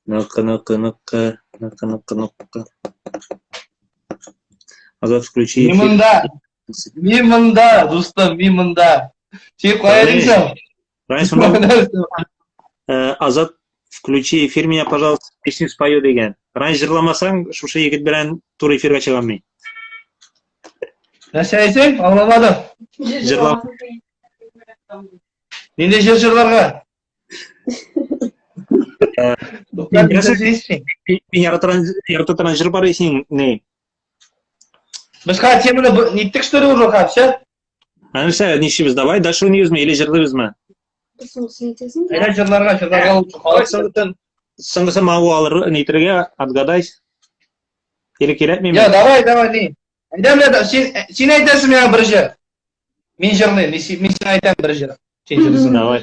Ну-ка, ну-ка, ну-ка, ну-ка, ну-ка, ну-ка. Азат, включи Мин эфир. монда, мин монда, дустым, мин монда. Син кая дисең? Ранис, монда Азат, включи эфир меня, пожалуйста, песню спою дигән. Ранис җырламасаң, шушы егет белән туры эфирга чыгам мин. Нәрсә әйтсең? Аңламадым. Җырлам. Нинди җыр җырларга? Мин ярата торган җыр бар синең ни? Без хәзер теманы ниттек что ли уже хәзер, все? Ә нәрсә, нишлибез? Давай дальше уйныйбызмы или җырлыйбызмы? Әйдә җырларга, җырларга лучше. Давай соңгысын, соңгысын могу алыр нитергә, отгадай. Или кирәкмиме? Я, давай, давай, ни. Әйдә, менә син, син әйтәсең миңа бер җыр. Мин җырлыйм, мин сиңа әйтәм бер җыр. Син җырлыйсың. Давай.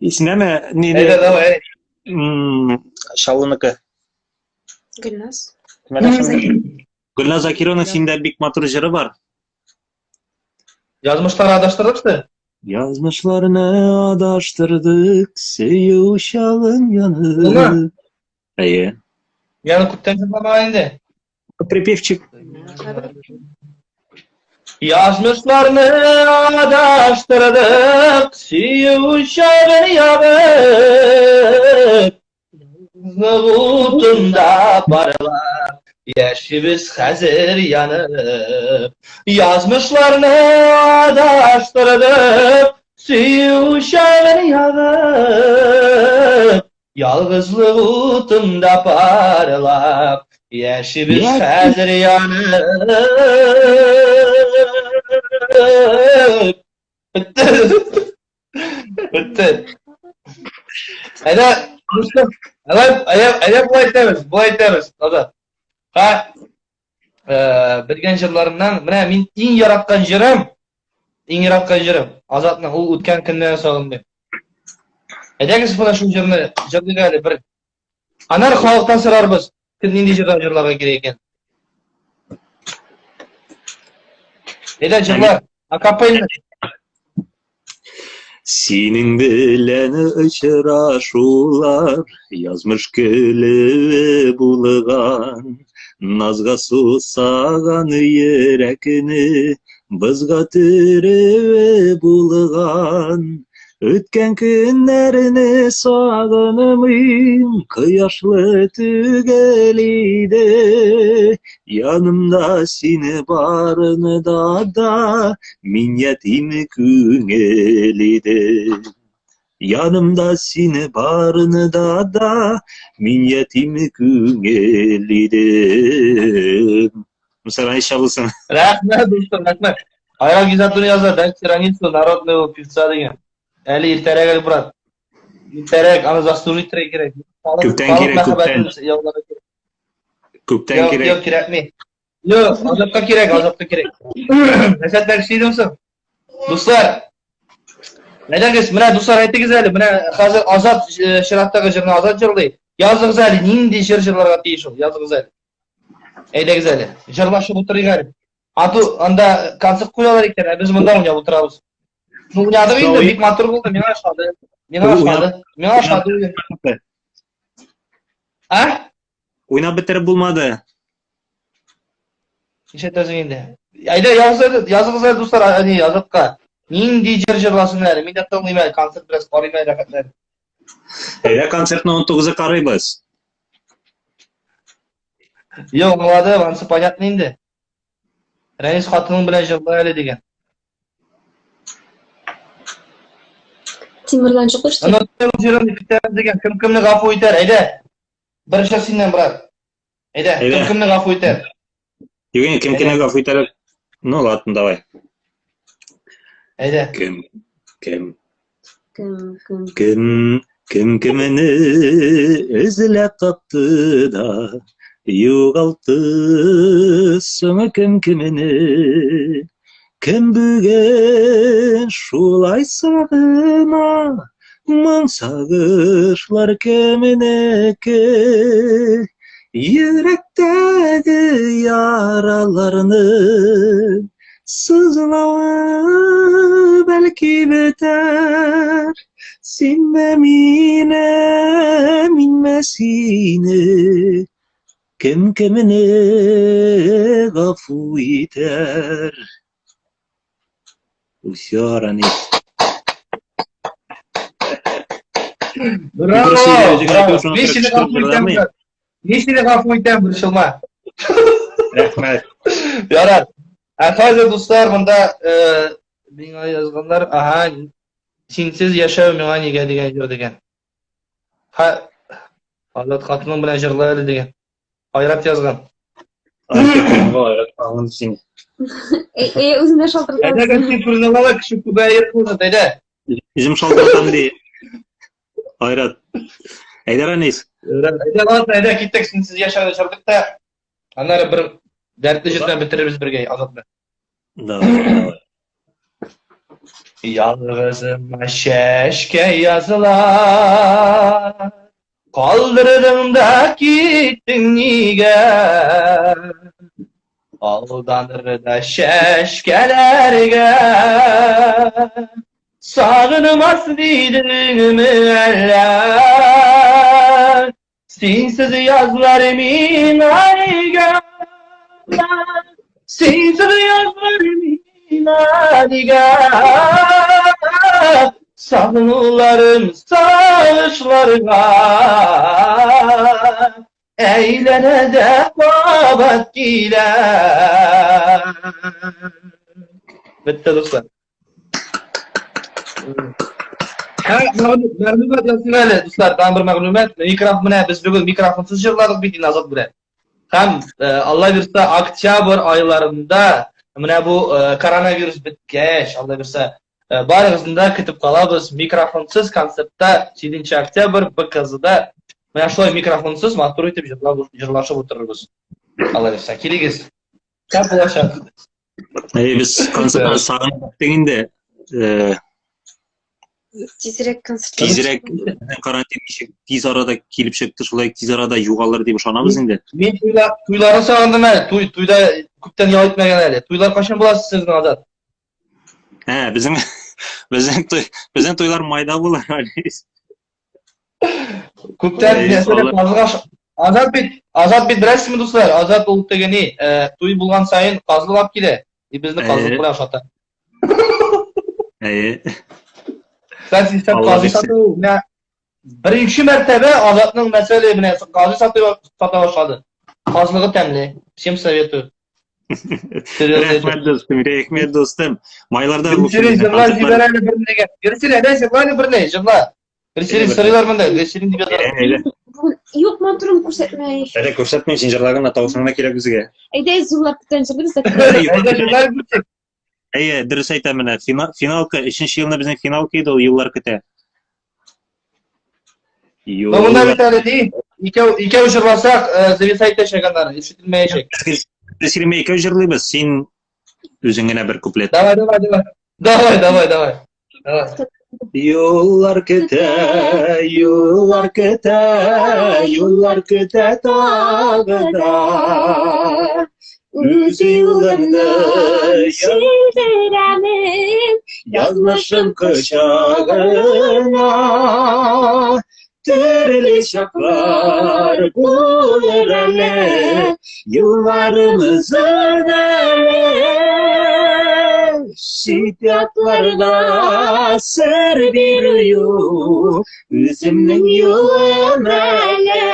Исеңдәме? Ни, Әйдә, давай. Чаллыныкы. Гөлназ. Гөлназ Закированың синдә бик матур җыры бар. Язмышлар адаштырдык что? Язмышларны адаштырдык, сөю чалын янып. Әйе. Яны күптән җырламаган инде. Припевчик. Язмышларны адаштырдык, сөю чагын ябып. Утында парлап, яшибез хәзер янып. Язмышларны адаштырдык, сөю чагын ябып. Ялгызлык утында парлап, яшибез хәзер янып. Бетте. Бетте. Әйдә, дустым, әйдә, әйдә, болай итәбез, болай итәбез, Азат. Ха, белгән җырларымнан, менә мин иң яраткан җырым, иң яраткан җырым, Азатның ул үткән көннәрен сагындым. Әйдәгез менә шул җырны җырлыйк әле бер. Аннары халыктан сорарбыз, кем нинди җырлар җырларга кирәк икән. Әйдә җырлар, акапельно. Синең белән очрашулар язмыш көле булган. Назга сусаган йөрәкне бозга төрүе булган. Үткән көннәрне сагынмыйм, кояшлы түгел иде. Янымда сине барында да, мин ятим күңел идем. Янымда сине барында да, мин ятим күңел идем. Мусарай чабылсын. Рәхмәт, дустым, рәхмәт. Айрат Гизатуллин яза, дайте страницу народного певца дигән. Әле иртәрәк әле, брат. Иртәрәк, аны заслужить итәргә кирәк. Күптән кирәк, күптән. Күптән кирәк. Юк, кирәкми. Юк, азапка кирәк, азапка кирәк. Нәрсә әйтмәкче идең соң? Дуслар, әйдәгез, менә дуслар әйтегез әле, менә хәзер Азат чираттагы җырны Азат җырлый. Языгыз әле, нинди җыр җырларга тиеш ул? Языгыз әле. Әйдәгез әле, җырлашып утырыйк әле. Ату анда концерт куялар икән, ә без монда уйнап утырабыз. Ну, уйнадык инде, бик матур булды, миңа ошады. Миңа ошады. Миңа ошады. А? Уйнап бетереп булмады. Ишетәсең инде. Әйдә, языгыз, языгыз әле, дуслар, әни, Азатка. Нинди җыр җырласын әле? Мин дә тыңлыйм әле, концерт бераз карыйм әле, рәхәтләнеп. Әйдә, концертны 19-ы карыйбыз. Юк, аңладым, анысы понятно инде. Рәис хатының белән җырла әле дигән. Тимерлан чыкты что? Ана җырын ишетәбез дигән. Кем кемне гафу итәр? Әйдә. Бер җыр синнән, брат. Әйдә, кем кемне гафу итәр? Евгений, кем кемне гафу итәр? Ну ладно, давай. Әйдә. Кем кем Кем кем кем кем кемне эзләп тапты да югалтты соң кем кемне кем бүген шулай сагына моң сагышлар кемнеке йөрәктәге яраларны Сызлавы бәлки бетәр, синме мине, минме сине, кем кемне гафу итәр? Все, Ранис. Браво! Браво! Мин сине гафу итәм. Мин сине гафу итәм, борчылма. Рәхмәт. Ярар. Ә хәзер, дуслар, монда э, миңа язганнар, ага, синсез яшәү миңа нигә дигән җыр дигән. Ха, Азат хатының белән җырла әле дигән. Айрат язган. Айрат аңын син. Э, үзеңә шалтыратам. Әйдә, гәзит күренә кеше күбәер булды, әйдә. Үзем шалтыратам ди. Айрат. Әйдә, Ранис. Әйдә, ладно, әйдә, киттек, синсез яшәүне чырдык та. Аннары бер дәртле җыр белән бетерербез бергә, Азат белән. Давай, давай. Ялгызыма чәчкә языла. Калдырдың да киттең нигә? Алданыр да чәчкәләргә. Сагынмас дидеңме әллә? Синсез язлар миңа нигә? Синсез язлар миңа нигә? Сагынуларым сагышларга әйләнә дә кабат килә. Бетте, дуслар. Мәгълүмат язсын әле, дуслар, тагын бер мәгълүмат. Микрофон менә без бүген микрофонсыз җырладык бит инде Азат белән. Һәм э, Алла бирса, октябрь айларында менә бу э, коронавирус беткәч, Алла бирса, э, барыгызны да көтеп калабыз. Микрофонсыз концертта 7 октябрь БКЗда менә шулай микрофонсыз матур итеп җырлап җырлашып утырырбыз. Алла бирса, килегез. Шәп булачак. Әй, без концертны сагынып беттек инде. Э, Тизрәк концерт. Тизрәк карантин ничек тиз арада килеп чыкты, шулай тиз арада югалыр дип ышанабыз инде. Мин туйла, туйларны сагындым әле. Туй, туйда күптән ял итмәгән әле. Туйлар кайчан була сезнең Азат? Ә, безнең безнең туй, безнең туйлар майда була, Алис. Күптән нәрсәләр казыга Азат бит, Азат бит беләсезме, дуслар? Азат ул теге ни, э, туй булган саен казылып алып килә. И безне казылык белән ашата. Әйе. Кстати, сән казы сату, менә беренче мәртәбә Азатның мәсәле менә казы сату сата башлады. Казлыгы тәмле. Всем советую. Рәхмәт дустым, рәхмәт дустым. Майларда Гөлсирин җырла җибәр әле берне дигән. Гөлсирин, әйдә җырла әле берне, җырла. Гөлсирин сорыйлар монда, Гөлсирин дип язалар. Әйдә. Юк, матурым күрсәтмә. Әйдә күрсәтмә, син җырлаган да тавышың да кирәк безгә. Әйдә зурлап бүтән җырлыйбыз да. Әйдә җырлар күрсәт. Әйе, дөрес әйтәм менә. Финалка, өченче елны безнең финалка иде ул, юллар көтә. Юллар. Монда бит әле ни, икәү икәү җырласак, зависать итәчәк аннары, ишетелмәячәк. Гөлсирин икәү җырлыйбыз, син үзең генә бер куплет. Давай, давай, давай. Давай, давай, давай. Давай. Юллар көтә, юллар көтә, юллар көтә тагы да. Үз юлымны Шилдерәмен, язмышым кочагына. Төрле чаклар булыр әле, юлларымызын әле. Чит ятларда сер бирү юк, үземнең юлым әле.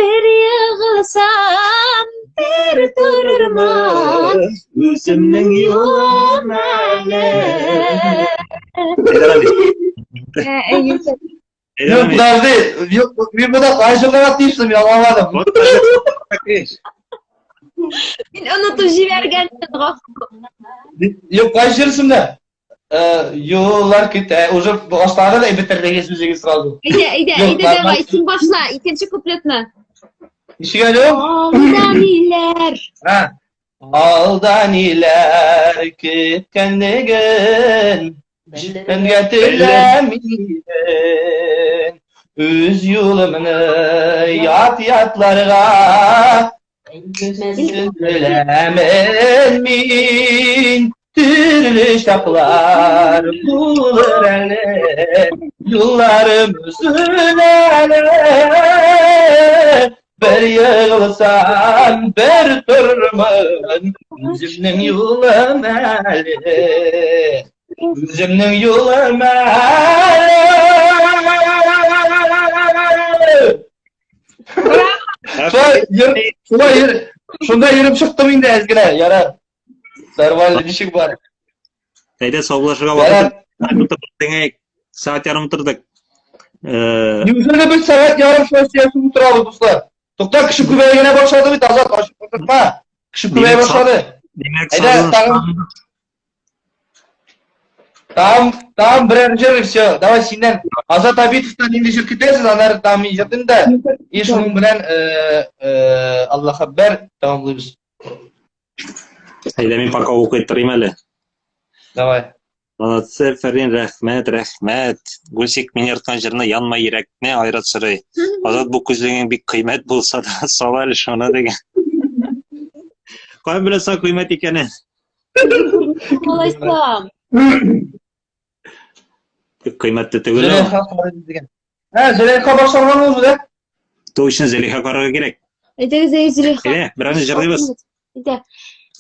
Бер егылсам, бер торырмын, Үземнең юлым әле. Юк, подожди, юк, мин монда кай җырларга тиешсең, мин аңламадым. Мин онытып җибәргәнмен, гафу. Юк, кай җырсың да? Юллар көтә. Уже башлады да бетердегез үзегез сразу. Әйдә, әйдә, әйдә, давай, син башла, икенче куплетны. Ничек әле ул? Алда ниләр? Ха. Алда ниләр көткәнлеген Җиткәнгә теләмимен. Үз юлымны ят-ятларга Беләмен мин. Төрле чаклар булыр әле, юлларым өзелер әле. Бер егылсам, бер торырмын, үземнең юлым әле. Үземнең юлым әле. Шулай йөр, шулай йөр, шунда йөреп чыктым инде әз генә, ярар. Нормально, ничек бар? Әйдә, саубуллашырга вакыт. Утырдык, сәгать ярым утырдык. Э, Неужели без сәгать ярым шулай сөйләшеп утырабыз, дуслар? Тукта, кеше күбәя генә башлады бит, Азат, ачып утырма. Кеше күбәя башлады. Димәк, Әйдә, тагын Там, там берәр җыр и все. Давай синнән Азат Абитовтан нинди җыр көтәсез, аннары там иҗатын да. И шуның белән э, э, Аллаһ хәбәр тәмамлыйбыз. Әйдә, мин пока укый торыйм әле. Давай. Молодцы, Фәрин, рәхмәт, рәхмәт. Гульсик, мин яраткан җырны Янма йөрәкне Айрат сорый. Азат, бу күзлегең бик кыйммәт булса да, сал әле шуны дигән. Каян беләсең кыйммәт икәнен? Алайса. Бик кыйммәтле түгел. Зөләйха карый дигән. Ә, Зөләйха башланган ул, да? Точно Зөләйха карарга кирәк. Әйдәгез, әйдә, Зөләйха. Әйдә, беразны җырлыйбыз. Әйдә.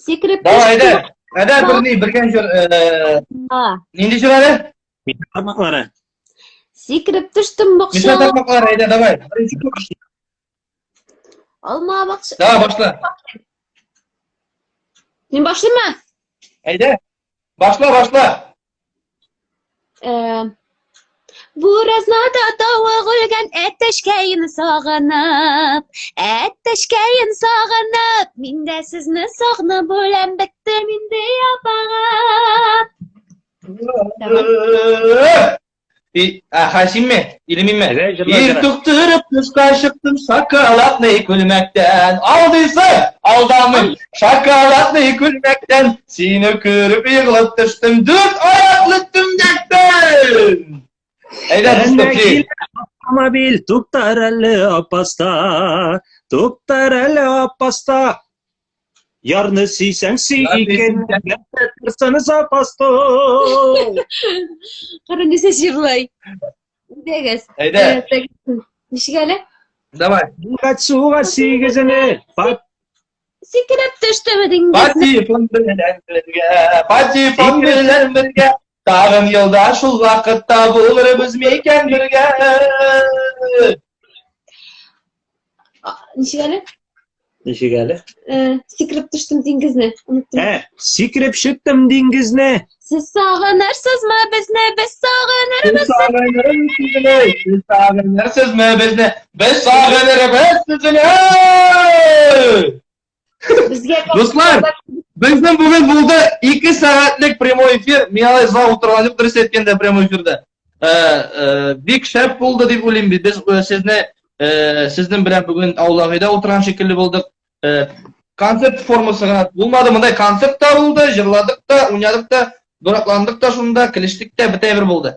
Сикереп Давай, әйдә. Әйдә, бер ни, бергә җыр. Э, нинди җыр әле? Миша тармаклары. Сикереп төштем бакчага. Миша тармаклары, әйдә, давай. Алма бакча. Давай, башла. Мин башлыйммы? Әйдә. Башла, башла. Э, Буразнада тавык үлгән әтәчкәен сагынып, әтәчкәен сагынып, мин дә сезне сагынып үләм, беттем инде ябыгып. И, а, синме? Или минме? Ир туктырып тышка чыктым шоколадный күлмәктән. Алдыйсың, алдамыйм. Шоколадный күлмәктән сине күреп егылып төштем дүрт аяклы түмгәктән. Әйдә, дустым, ки. Автомобиль туктар әле Апаста, туктар әле Апаста. Ярны сөйсәң сөй икән, торсын запаста. Кара нәрсә җырлый. Әйдәгез. Әйдә. Ничек әле? Давай. Суга суга сигезене. Сикереп төштеме диңгез? Патефон белән бергә, патефон белән бергә. Тагын елда шул вакытта булырбыз микән бергә? Ничек әле? Ничек әле? Э, сикереп төштем диңгезне. Оныттым. Ә, сикереп чыктым диңгезне. Сез сагынырсызмы безне, без сагынырбыз. Сез сагынырсызмы безне, сез сагынырсызмы безне, без сагынырбыз сезне. Безгә Дуслар, безнең бүген булды 2 сәгатьлек прямой эфир. Мин алай озак утырган юк, дөрес әйткәндә прямой эфирда. Э, э, бик шәп булды дип уйлыйм. Без э, сезне сезнең белән бүген аулак өйдә утырган шикелле булдык. Концерт формасы гына булмады. Мондай концерт та булды, җырладык та, уйнадык та, дуракландык та шунда, көлештек тә, бөтә бер булды.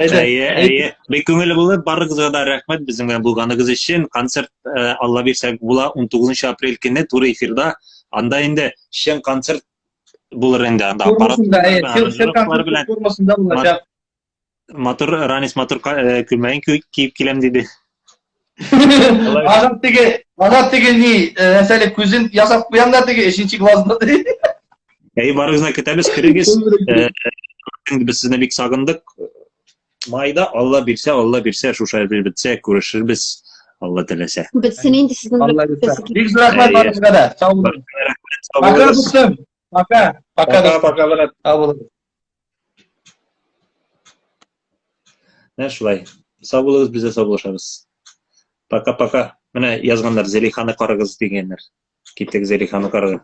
Әйе, әйе. Бик күңелле булды. Барыгызга да рәхмәт безнең белән булганыгыз өчен. Концерт Алла бирсә була 19 апрель көне туры эфирда. Анда инде чын концерт булыр инде анда аппарат белән. Формасында булачак. Матур Ранис матур э, күлмәген киеп киләм диде. Азат теге, Азат теге ни, э, нәрсәле күзен ясап куям да теге өченче глазны ди. Әй, барыгызны көтәбез, керегез. Э, без сезне бик сагындык. Майда Алла бирсә, Алла бирсә, шушы әйбер бетсә, күрешербез. Алла теләсә. Бетсен инде сезнең. Алла бирсә. Бик зур рәхмәт барыгызга да. Сау булыгыз. Пока, дустым. Пока. Пока, пока, пока, брат. Сау булыгыз. Менә шулай. Сау булыгыз, без дә саубуллашабыз. Пока-пока. Менә язганнар, Зелиханы карагыз дигәннәр. Киттек Зелиханы карарга.